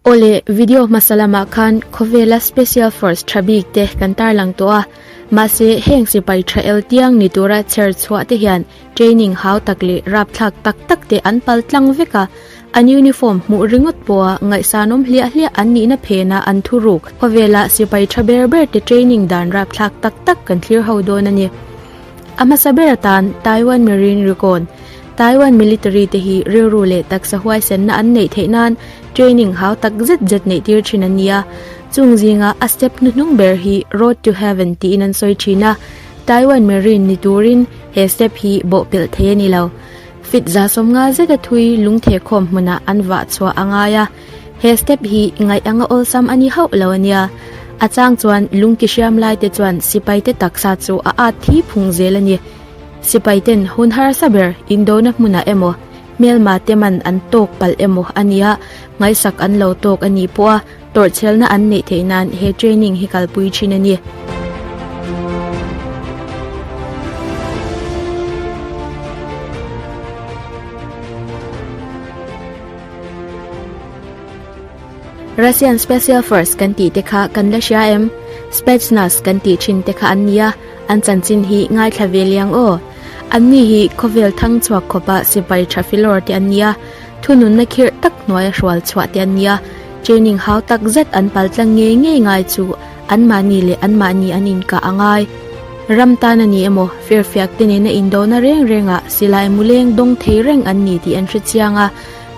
Awle, video hmasa lamah khan khawvela Special Force tha bik te kan tarlang tawh a, mahse heng sipai tha el tiang ni tura chher chhuah te hian training hau tak leh rapthlak tak tak te an pal tlang vek a, an uniform hmuh ringawt pawha ngaihsanawm hliah hliah an nihna phena an thuruk khawvela sipai tha ber ber te training dan rapthlak tak tak kan thlir ho dawn a ni. A hmasa ber atan Taiwan Marine Recon, Taiwan Military te hi rilru leh taksa huaisenna an neih theih nan training hau tak zet zet neih tir thin an ni a. Chung zinga a step hnuhnung ber hi Road to Heaven tiin an sawi thin a. Taiwan Marine ni turin he step hi bawhpelh thei a ni lo. Fit 150 zeta thui lungthehkhawm hmunah an vah chhuah a ngai a. He step hi ngaih anga awlsam a ni hauh lo a nia. A chang chuan lungki hriam lai te chuan sipai te taksa chu a at thi phung zel a ni. Sipai ten hun harsa ber indona hmunah emaw, hmelma te man an tawk palh emaw a nia, ngaihsak an lo tawk a nih pawh a, tawrhchhelna an neih theih nan he training hi kalpui thin a ni. Russian Special Force kan tih te kha kan la hria em? Spetsnaz kan tih thin te kha an nia, an chanchin hi ngaithla ve liang aw. Anni hi khawvel thang chhuak khawpa sipai tha filawr te an nia, thununna khirh tak hnuaia hrual chhuah te an nia, training hau tak zet an pal tlang ngei ngei ngai chu anmahni leh anmahni an inkah a ngai. Ram tan a ni emaw, firfiak te nena indona reng rengah silai muleng dawng thei reng an ni tih an hre chiang a,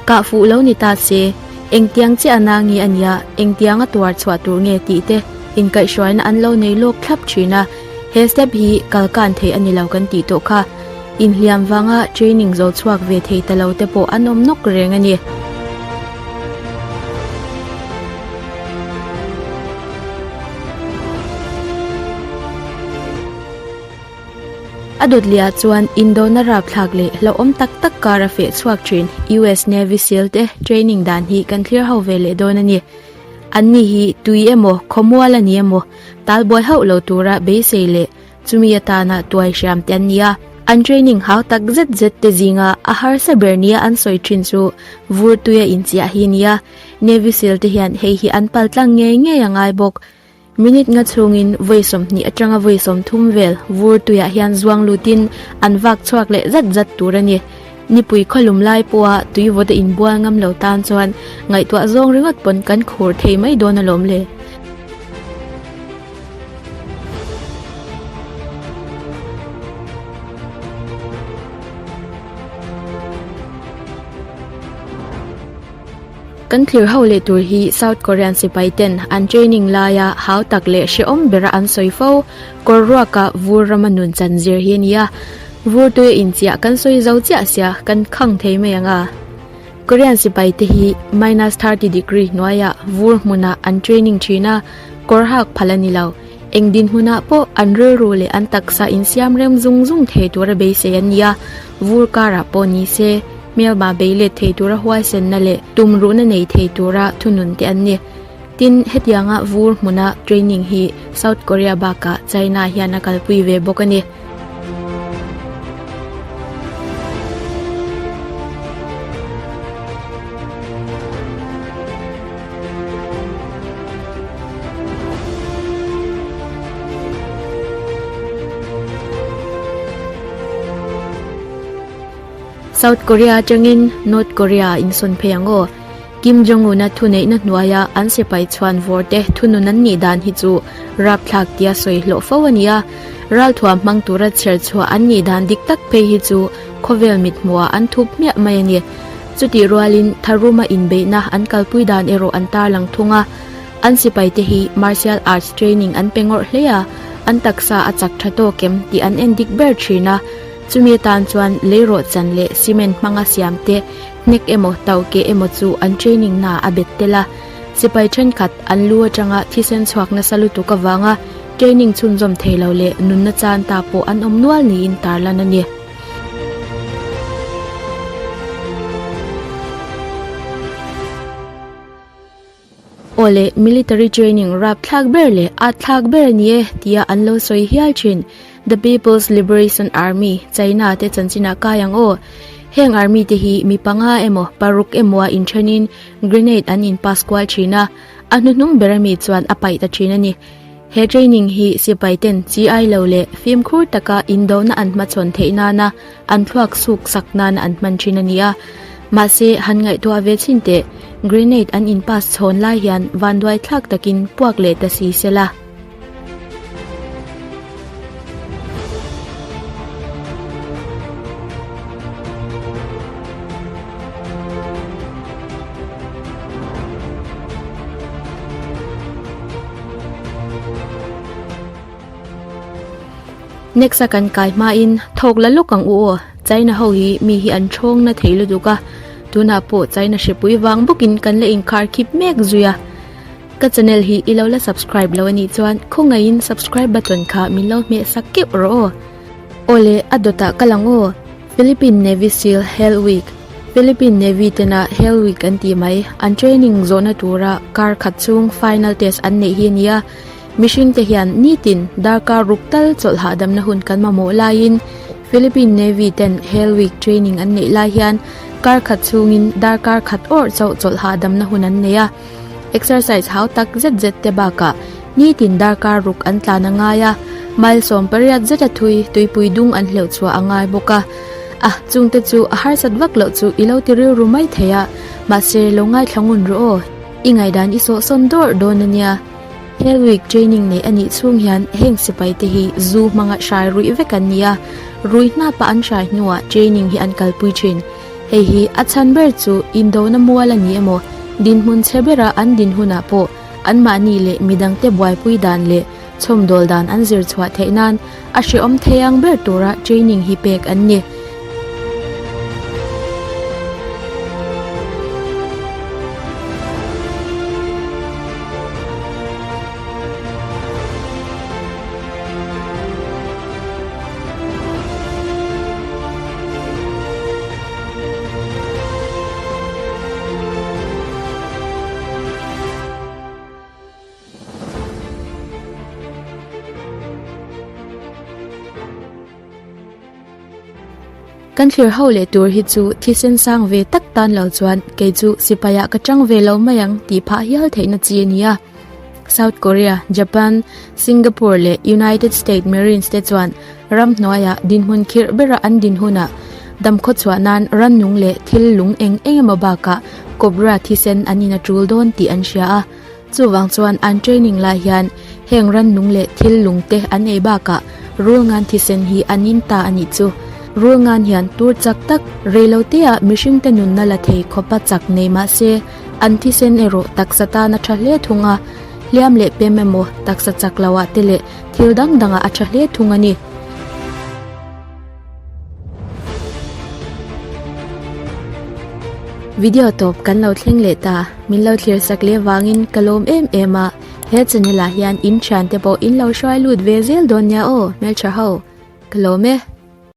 Kah fuh lo ni ta se, engtiang chiah a na nge a nia, engtiang a tuar chhuah tur nge tih te inkaihhruaina an lo nei lawk thlap thin a, he step hi kal kan thei a ni lo kan tih tawh kha. Inhliam vanga training zo chhuak ve thei ta lo te pawh an awm nawk reng a ni. A dawt leh ah chuan indona rapthlak leh hlauhawm tak tak kar a feh chhuak thin US Navy Seal te training dan hi kan thlir ho ve leh dawn a ni. Anni hi tui emaw, khawmual a ni emaw, talbuai hauh lo tura beisei leh chumi atana tuai hriam te an ni a. An training hau tak zet zet te zinga a harsa ber nia an sawi thin chu vur tuia inchiah hi a ni a. Navy Seal te hian hei hi an paltlang ngei ngei a ngai bawk. Minute nga chhungin vawi 20 atanga vawi 30 vel vur tuiah hian zuang lutin an vak chhuak leh zat zat tur a ni. Nipui khawlum lai pawha tui vawta inbual ngam lo tan chuan ngaihtuah zawng ringawt pawn kan khur thei mai dawn alawm le. Kan thlir ho leh tur hi South Korean sipai ten an training laia hau tak leh hrehawm bera an sawi fo kawr ruaka vur rama nun chan zir hi a ni a. Vur tuia inchiah kan sawi zo chiah sia kan khang thei mai ang a. Korean sipai te hi minus 30 degree hnuaiah vur hmunah an training thin a, kawr hak phal a ni lo. Eng dinhmunah pawh an rilru leh an taksa insiam rem zung zung thei tura beisei an ni a, vur karah pawh ni se, Hmelma bei let thei tura huaisenna leh tumruhna nei thei tura thunun te an ni. Tin, hetianga vur hmuna training hi South Korea bakah China hian a kalpui ve bawk a ni. South Korea atangin North Korea a insawn phei ang aw. Kim Jong-un-a thuneihna hnuaia an sipai chhuan vawr te thunun an nih dan hi chu rapthlak tia sawi hlawh fo a ni a. Ralthuam hmang tura chher chhuah an nih dan dik tak phei hi chu khawvel mithmuhah an thup hmiah mai a ni. Chutih rualin tharuma inbeihna an kalpui dan erawh an tarlang thung a. An sipai te hi martial arts training an pe ngawrh hle a, an taksa a chak tha tawk em tih an en dik ber thin a. Chumi atan chuan leirawh chan leh cement hmanga siam te, hnek emaw tau keh emaw chu an training na a bet tel a. Sipai thenkhat an lu atanga thisen chhuak nasa lutuk avanga training chhunzawm thei lo leh nunna chan ta pawh an awm nual niin tarlan a ni. Awle, military training rapthlak ber leh atthlak ber a ni e tia an lo sawi hial thin. The People's Liberation Army, China te chanchinah kai ang aw. Heng army te hi mi panga emaw paruk emaw a inthenin grenade an in pass kual thin a, a hnuhnung ber ami chuan a paih ta thin a ni. He training hi sipai ten chi ai lo leh fimkhur taka indona an hmachhawn theih nana an thluak suk sak nana an hman thin a ni a. Mahse, han ngaihtuah ve chhin teh, grenade an in pass chhawn lai hian vanduai thlak takin puak leh ta si sela. Next a kan kai hmain thawk la lawk ang u aw, China ho hi mi hi an thawng na thei lutuk a, tunah pawh China hripui vang bawkin kan la inkhar khip mek zui a. Ka channel hi i lo la subscribe lo anih chuan khawngaihin subscribe button kha min lo hmeh sak keuh rawh aw. Awle a dawtah ka lang aw. Philippine Navy Seal Hell Week Philippine Navy tena Hell Week an tih mai, an training zawhna tura kar khat chhung final test an neih hi a ni a. Mihring te hian nitin darkar ruk tal chawlh hahdamna hun kan mamawh laiin Philippine Navy ten Hell Week training an neih lai hian kar khat chhungin darkar khat awrh chauh chawlh hahdamna hun an nei a. Exercise hau tak zet zet te bakah nitin darkar ruk an tlan a ngai a, mile 18 zeta thui tuipui dung an hleuh chhuah a ngai bawk a. A, chungte chu a harsat vak loh chu i lo ti rilru mai thei a, mahse lo ngaithla ngun rawh aw, i ngaihdan i sawhsawn dawrh dawn a nia. Hell Week training neih a nih chhung hian heng sipai te hi zu hmanga hrai ruih vek an ni a, rui hnapa an hrai hnuah training hi an kalpui thin. Hei hi a chhan ber chu indona mual a ni emaw, dinhmun chhe bera an din hunah pawh anmahni leh midangte buaipui dan leh chhawmdawl dan an zir chhuah theih nan a hrehawm thei ang ber tura training hi pek an ni. Kan thlir ho leh tur hi chu thisen sang ve tak tan lo chuan kei chu sipai ah ka tang ve lo mai ang tih phah hial theihna chi a ni a. South Korea, Japan, Singapore leh United States Marines te chuan ramhnuaiah dinhmun khirh bera an din hunah damkhaw chhuah nan rannung leh thil lung eng eng emaw bakah cobra thisen an in a tul dawn tih an hria a. Chuvang chuan an training lai hian heng rannung leh thil lung te an ei bakah rulngan thisen hi an in ta a nih chu. Rulngan hian tur chak tak reiloteah mihringte nunna la thei khawpa chak nei mahse an thisen erawh taksa tan a tha hle thung a, hliam leh pem emaw taksa chak loah te leh thil dang dangah a tha hle thung a ni. Video tawp kan lo thleng leh ta, min lo thlir sak leh vangin ka lawm em em a, he channel ah hian in thian te pawh in lo hruai lut ve zel dawn nia aw hmeltha ho, ka lawm e.